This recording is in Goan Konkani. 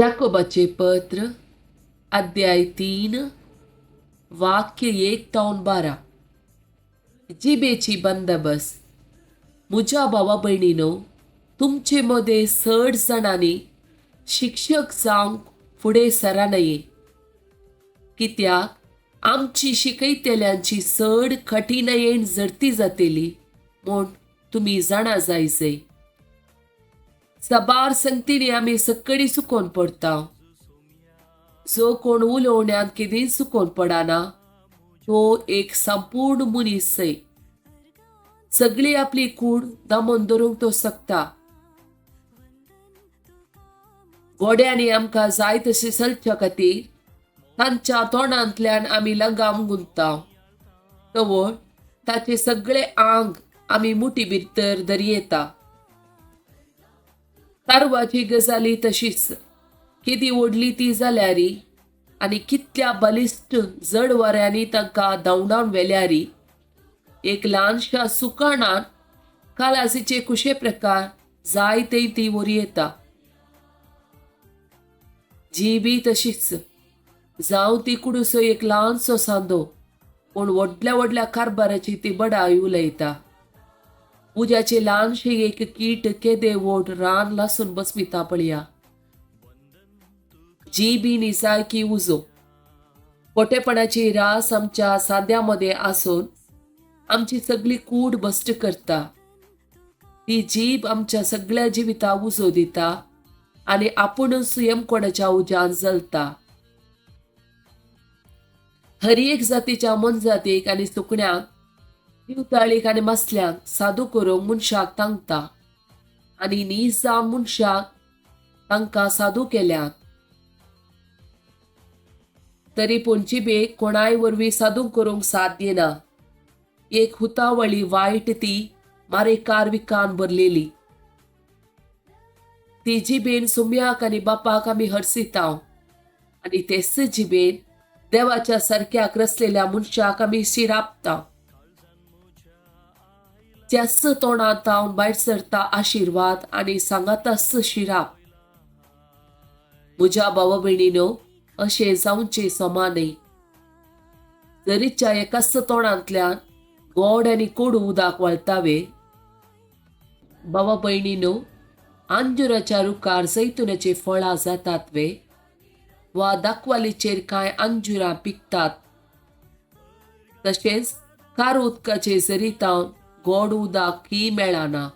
जाकोबाचें पत्र, अध्याय 3, वाक्य 1 तावन 12. जिबेची बंदोबस्त. म्हज्या भावा भयणीनो, तुमचे मदें चड जाणांनी शिक्षक जावंक फुडें सरानये, कित्याक आमची शिकयतल्यांची चड कठीणयेन झडती जातली म्हूण तुमी जाणा जाय जाय. साबार संगतींनी आमी सक्कडी चुकोन पडटा. जो कोण उलोवण्यांत केदींच चुकोन पडना तो एक संपूर्ण मनीस सय. सगळी आपली कूड दामून धरूंक तो शकता. घोड्यांनी आमकां जाय तशें चलच्या खातीर तांच्या तोंडांतल्यान आमी लगाम गुंतता, तवळ ताचे सगळे आंग आमी मुठी भितर दरयेता. तारवाची गजाली तशीच, केदी व्हडली ती जाल्यारी आनी कितल्या बलिश्ट जड वाऱ्यांनी तांकां धांवडावन व्हेल्यारी, एक ल्हानशा सुकाणान कालासीचे कुशे प्रकार जाय ते ती वरी येता. जी बी तशीच, जावं ती कुडूसो एक ल्हानसो सांदो, पूण व्हडल्या व्हडल्या कारभाराची ती बडाय उलयता. उज्याचे ल्हानशें एक कीट केदे व्हड रान लासून बसमिता पळया. जी बी निसायकी उजो. पोटेपणाची रास आमच्या सांद्या मदें आसून आमची सगळी कूड भश्ट करता. ती जीब आमच्या सगळ्या जिविताक उजो दिता आनी आपुणूच यमकोणाच्या उज्यान जलता. हर एक जातीच्या मोनजातीक आनी सुकण्यांक, दिवताळीक आनी मासल्यांक सादू करूंक मनशाक तांकता आनी नीज जावन मनशाक तांकां सादू केल्यात. तरी पूण जिबेक कोणाय वरवीं सादू करूंक साध्य ना. एक हुतावळी वायट ती मारेकार विकान भरलेली. ती जिबेन सुम्याक आनी बापाक आमी हरसिताव आनी तेच जिबेन देवाच्या सारक्याक रसलेल्या मनशाक आमी शिरापता. त्याच तोंडांत तावन भायर सरता आशिर्वाद आनी सांगाताच शिराप. म्हज्या भावा भयणीनो, अशें जावचें समा न्हय. जरीच्या एकाच तोंडांतल्यान गोड आनी कोडू उदक वळतावे. भावा भयणीनो, अंजुराच्या रुखार जैतुनाची फळां जातात वे, वा दाखवालीचेर कांय अंजुरां पिकतात? तशेंच खार उदकाचे झरी तावन गोड उदक की मेळना.